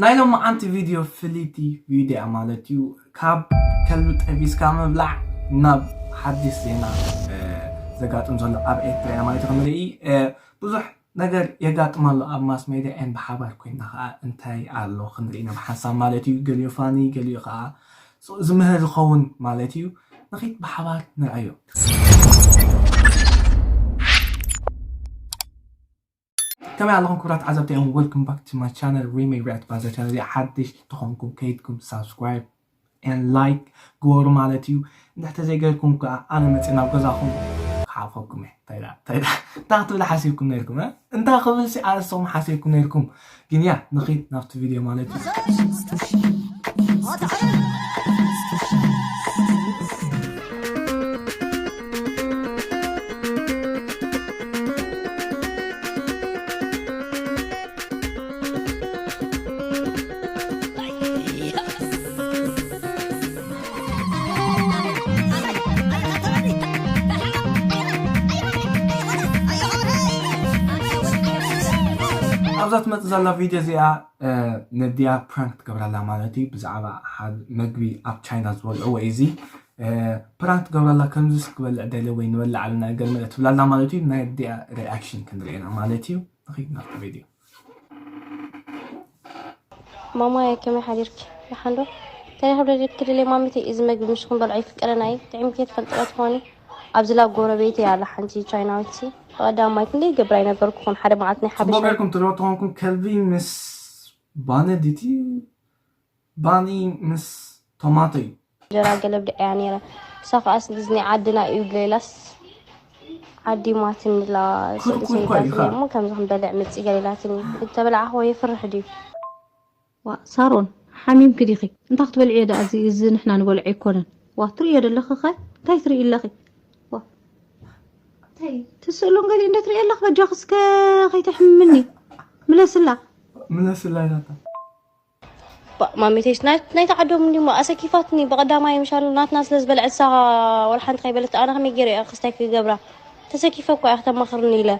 ናይ ሎማዓንቲ ቪድዮ ፍልይቲ ቪድዮ እያ ማለት እዩ። ካብ ከልቢ ጠቢስካ ምብላዕ ናብ ሓድሽ ዜና ዘጋጥም ዘሎ ኣብ ኤርትራ እያ ማለት እዩ። ክንርኢ ብዙሕ ነገር የጋጥም ኣሎ ኣብ ማስ ሜድያ ን ብሓባር ኮይና ከዓ እንታይ ኣሎ ክንርኢ ኢና ብሓንሳብ ማለት እዩ። ገሊኡ ፋኒ፣ ገሊኡ ከዓ ዝምህር ዝኸውን ማለት እዩ። ንኺድ ብሓባር ንርኣዮ። ከመይ ኣለኹም ክቡራት ዓዘብቲ እዮም? Welcome back to my channel Remay React ባዘር ቻነል። እዚ ሓድሽ ተኾንኩም ከይድኩም ሳብስክራይብ and like ግበሩ ማለት እዩ። እንድሕተ ዘይገርኩም ከዓ ኣነ መፅእ ናብ ገዛኹም ክሓልፈኩም እየ። እንታይ ዳ እንታይ ዳ እንታይ ክትብል ሓሲብኩም ነርኩም? እ? እንታይ ክብል ሲ ኣነስኹም ሓሲብኩም ነርኩም? ግን ያ ንኺድ ናብቲ ቪድዮ ማለት እዩ። ኣብዛ ትመፅእ ዘላ ቪድዮ እዚኣ ነዲኣ ፕራንክ ትገብረላ ማለት እዩ። ብዛዕባ ሓደ መግቢ ኣብ ቻይና ዝበልዕዎ እዩ እዚ። ፕራንክ ትገብረላ፣ ከምዚስ ክበልዕ ደለ ወይ ንበልዕ ኣለና ገለ መለ ትብላላ ማለት እዩ። ናይ ኣዲኣ ሪኣክሽን ክንርኢ ኢና ማለት እዩ። ንኺድ ናብቲ ቪድዮ። ማማየ ከመይ ሓዲርኪ? ደሓን ዶ? ተረኺብ ዶ ክድለ ማሚተይ፣ እዚ መግቢ ምሽ ክንበልዖ ይፍቀደና እዩ። ጥዕምኪ ትፈልጥዮ ትኾኒ። ኣብዚ ላብ ጎረቤተይ ኣላ ሓንቲ ቻይናዊት ሲ ብቐዳማይ ክንደይ ይገብራ ይነበርኩኹን ሓደ መዓልቲ ናይ ጽቡቅ ሓበሻ ጌርኩም ትሪኦ ተኾንኩም ከልቢ ምስ ባኒ ዲቲ ባኒ ምስ ቶማቶ እዩ። እንጀራ ገለ ብድዐያ ነይረ። እሳ ከኣስ እዚ ናይ ዓድና እዩ ገለ ኢላስ ዓዲማትኒ ኣላ። ስእሊ ኩርኩር እኮ እዩ ሰይዳትኒ ኻ። እሞ ከምዚ ክንበልዕ ምጺ ገለ ኢላትኒ። እንተበላዕኽዎ የፍርሕ ድዩ? ዋእ ሳሮን ሓሚምኪ ዲኺ? እንታይ ክትበልዕዮ ደኣ እዚ እዚ ንሕና ንበልዖ ኣይኮነን። ዋእ ትርእዮ ደለኺ ኸ እንታይ ትርኢ ኣለኺ? ዋእ እንታይ ትስእሉን ገሊኡ እንደ ትርኢ ኣለኺ? በጃኺ እስከ ከይተሕምምኒ ምለስላ። ምለስላ ኢላታ። ማሚተይስ ናይታ ዓዶም እንዲሞ ኣሰኪፋትኒ ብቐዳማይ ምሻሉ ናትና ስለ ዝበልዐት እሳ ወላ ሓንቲ ከይበለት ኣነ ከመይ ገይረ እየ ክስታይ ክገብራ ተሰኪፈ እኳ እየ ክተማኽርኒ ኢለ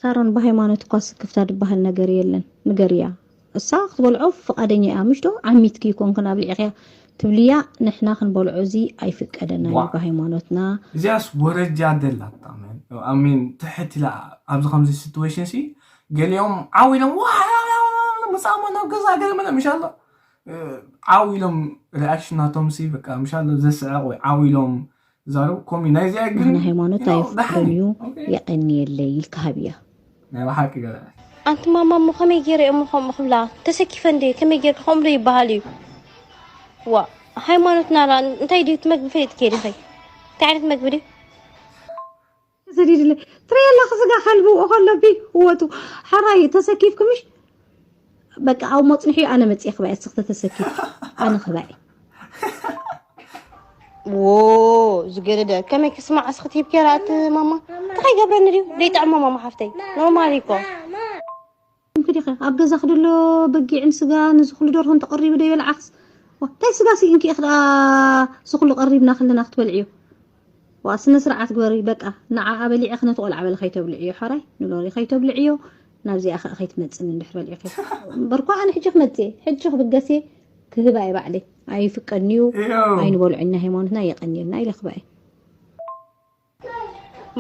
ሳሮን ብሃይማኖት እኳ ስክፍታ ድበሃል ነገር የለን ንገርያ እሳ ክትበልዖ ፍቓደኛ እያ ምሽ ዶ ዓሚትኪ ይኮንክን ኣብሊዕኽያ ትብልያ ንሕና ክንበልዖ እዚ ኣይፍቀደና እዩ ብሃይማኖትና እዚኣስ ወረጃ ደላታ ኣሜን ትሕት ኢላ ኣብዚ ከምዚ ሲትዌሽን ሲ ገሊኦም ዓው ኢሎም ዋ ምጻሞ ናብ ገዛ ገለ መለ ምሻሎ ዓው ኢሎም ሪኣክሽን ናቶም ሲ በቃ ምሻሎ ዘስዕቕ ወይ ዓው ኢሎም ዛረቡ ኮሚ ናይዚኣ ግን ንሕና ሃይማኖት ኣይፍቅርን እዩ የቀንየለይ ኢልካ ሃብያ ናይ ብሓቂ ገለ ኣንቲ ማማ እሞ ከመይ ገይረ እሞ ከምኡ ክብላ ተሰኪፈ እንደ ከመይ ገይርካ ከምኡ ዶ ይበሃል እዩ ዋ ሃይማኖትና ላ እንታይ ድዩ እቲ መግቢ ፈሊጥኪ ዲኺ እንታይ ዓይነት መግቢ ድዩ ተሰዲድለ ትሪኢ ኣለኺ ስጋ ከልቢ ውኦ ከሎ ቢ ህወቱ ሓራይ ተሰኪፍኩምሽ በቃ ኣብ መፅንሒ ኣነ መፅየ ክባኤ ስኽተ ተሰኪፍ ኣነ ክባኤ ዎ ዝገደደ ከመይ ክስማዕ ስኽት ሂብኪ ራእት ማማ እንታይ ገብረኒ ድዩ ደይጥዕሞ ማማ ሓፍተይ ኖርማል እኮ እንክዲኸ ኣብ ገዛ ክደሎ በጊዕን ስጋ ንዝኽሉ ደርሆን ተቐሪቡ ደይበልዓኽስ እንታይ ስጋ ስኢንኪ ኢኽ ደኣ ዝኽሉ ቀሪብና ክልና ክትበልዕዮ ዋ ስነ ስርዓት ግበሪ በቃ ንዓኣ በሊዕኺ ነቲ ቆልዓ በሊ ከይተብልዕዮ ሓራይ ንሎሪ ከይተብልዕዮ ናብዚኣ ከኣ ከይትመጽኒ እንድሕር በሊዕኺ እምበርኳ ኣነ ሕጂ ክመጽእ ሕጂ ክብገስ ክህባ እየ ባዕለይ ኣይፍቀድንዩ ኣይንበልዖ ኢና ሃይማኖትና የቀንየልና ኢለ ክባ እየ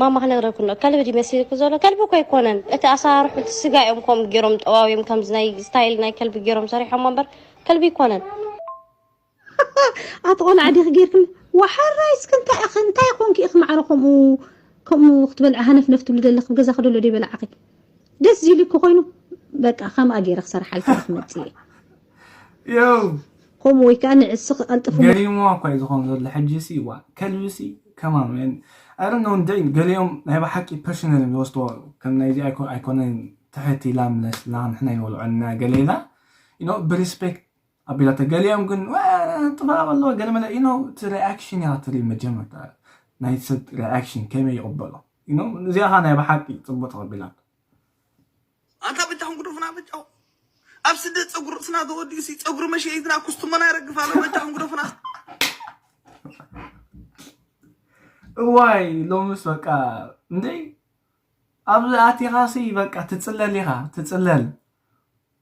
ማማ ክነግረኩ ነ ከልቢ ድዩ መሲልኩ ዘሎ ከልቢ እኮ ኣይኮነን እቲ ኣሰራርሑ እቲ ስጋ እዮም ከምኡ ገይሮም ጠዋውዮም ከምዚ ናይ ስታይል ናይ ከልቢ ገይሮም ሰሪሖሞ እምበር ከልቢ ኣይኮነን ኣቲ ቆልዓ ዲኺ ጌርክን ዋሓራይ እስኪ እንታይ ኢኺ እንታይ ኮንኪ ኢኺ ማዕረ ከምኡ ከምኡ ክትበልዒ ሃነፍነፍ ትብሊ ዘለኺ ገዛ ክደሎ ደይ በላዓኺ ደስ ዚሉ እኮ ኮይኑ በቃ ከምኣ ገይረ ክሰርሓልኪ ኢኺ መፅእ ዮው ከምኡ ወይ ከዓ ንዕስኺ ቀልጥፉ ገሪምዋ እኳ እዩ ዝኾን ዘሎ ሕጂ ሲ ዋ ከልቢ ሲ ከማን I don't know እንደ ገሊኦም ናይ ብሓቂ ፐርሰናል ዝወስድዎ ከም ናይዚ ኣይኮነን ትሕት ኢላ ምለስላ ንሕና ይንበልዖ እና ገለ ኢላ ብሪስፔክት ኣቢላቶ ገሊኦም ግን ጥፋ ኣለዎ ገለ መለ ኢኖ እቲ ሪኣክሽን እያ ትርኢ መጀመርታ ናይ ሰብ ሪኣክሽን ከመይ ይቕበሎ እዚኣ ኻ ናይ ብሓቂ ፅቡቅ ተቐቢላቶ ኣንታ በጃኹም ግደፉና በጃኹም ኣብ ስደት ፀጉሪ ርእስና ተወዲኡ ሲ ፀጉሪ መሸይትና ኩስትሞና ይረግፍ ኣሎ በጃኹም ግደፉና እዋይ ሎምስ በቃ እንዴ ኣብዚ ኣቲኻ ሲ በቃ ትፅለል ኢኻ ትፅለል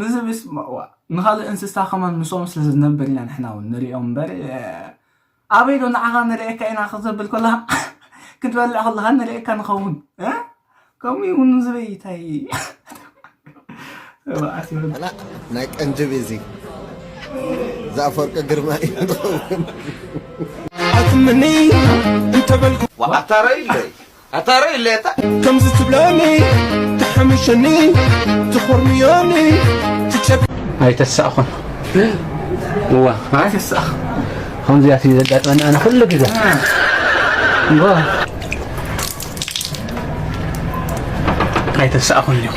ንዝብስ ንኻልእ እንስሳ ከማን ምስኦም ስለ ዝነብር ኢና ንሕና እውን ንሪኦም እምበር ኣበይ ዶ ንዓኻ ንርእየካ ኢና ክዘብል ከላ ክትበልዕ ከለኻ ንርእየካ ንኸውን ከምኡ እውን ዝበይታይ ናይ ቀንጅብ እዚ ዝኣፈወርቂ ግርማ እዩ ዝኸውን። ኣትምኒ እንተበልኩ ኣታረይ ኢለይ ኣታረይ ኢለይ ኣታ ከምዚ ትብለኒ ትሓምሸኒ ትኾርምዮኒ ትጨብ ኣይተሳእኹን እዋ ኣይተሳእኹ ከምዚኣ እዩ ዘጋጥመኒ ኣነ ኩሉ ግዜ እዋ ኣይተሳእኹን እዩ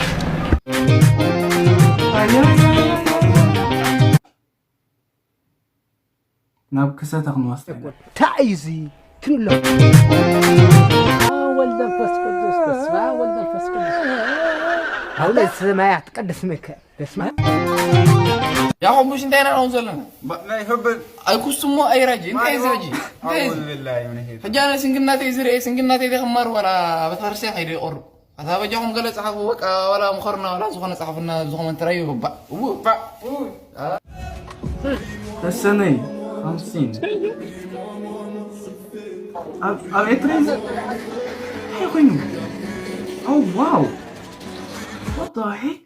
ናብ ክሰተ ክንወስድ ኢና። እንታይ እዩ እዚ ክንብሎ ወልድ መንፈስ ቅዱስ በስመ ኣብ ወልድ መንፈስ ቅዱስ ኣውለ ሰማያት ቅዱስ ሚካኤል በስመ ኣብ ያቆቡሽ እንታይ ኢና ንኸውን ዘለና ኣይኩስሞ ኣይራጂ እንታይ እዚ ሕጂ እንታይ እዚ ሕጂ ኣነ ስንግናተይ ዝርኤ ስንግናተይ ደክማር ዋላ ቤተክርስትያን ከይደ ይቆርብ ኣታ በጃኹም ገለ ጸሓፉ በቃ ዋላ ምኸርና ዋላ ዝኾነ ጸሓፉና ዝኾነ እንተራዩ ባእ ባእ ተሰነይ ሓምሲን ኣብ ኤርትራ እንታይ ኮይኑ? Oh wow! What the heck?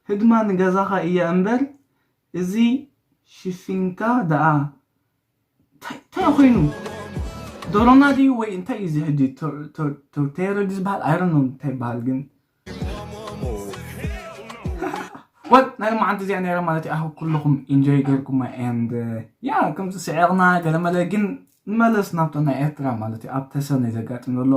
ህድማ ንገዛኻ እያ እምበር እዚ ሽፊንካ ደኣ እንታይ እንታይ ኮይኑ ዶሮና ድዩ ወይ እንታይ እዩ እዚ ሕጂ ቶርቴሮ ድዩ ዝበሃል ኣይሮኖ እንታይ ይበሃል ግን ወል ናይ መዓንቲ እዚኣ ነይራ ማለት እዩ ኣሁ ኩልኹም ኢንጆይ ገርኩማ and ያ ከምዚ ስዒቕና ገለመለ ግን ንመለስ ናብቶ ናይ ኤርትራ ማለት እዩ ኣብ ተሰነይ ዘጋጥም ዘሎ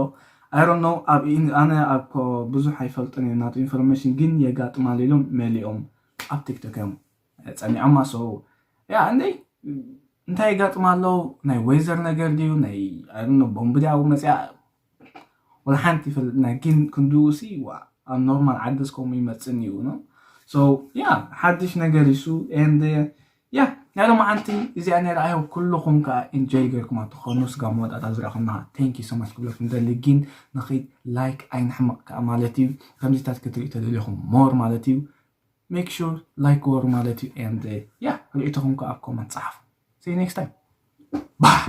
I don't know ኣብ ኢን- ኣነ ኣብ ኮ- ብዙሕ ኣይፈልጥን እየ ናቱ ኢንፎርሜሽን ግን የጋጥማል ኢሎም መሊኦም ኣብ ቲክቶክ እዮም ጸኒዖማ። So yeah እንዴ እንታይ የጋጥማ ኣሎ? ናይ ዌዘር ነገር ድዩ ናይ I don't know ቦምብ ድያ መፅያ ወላ ሓንቲ ይፈልጥና ግን ክንድኡ ሲ ዋ ኣብ ኖርማል ዓዲ እስከምኡ ይመፅን እዩ ነው። So yeah ሓድሽ ነገር ይሱ and yeah ናይ ሎማዓንቲ እዚኣ ነይራ። I hope ኩልኹም ከዓ ኢንጆይ ገርኩማ ትኾኑ። ስጋ መወዳእታ ዝረኸብና thank you so much ክብለኩም ደሊ ግን ንኸይድ ላይክ ኣይንሕመቕ ከዓ ማለት እዩ። ከምዚታት ክትሪኡ ተደሊኹም more ማለት እዩ make sure like ወር ማለት እዩ and yeah ርኢቶኹም ከዓ ኣብ ኮመንት ጸሓፉ። See you next time. Bye.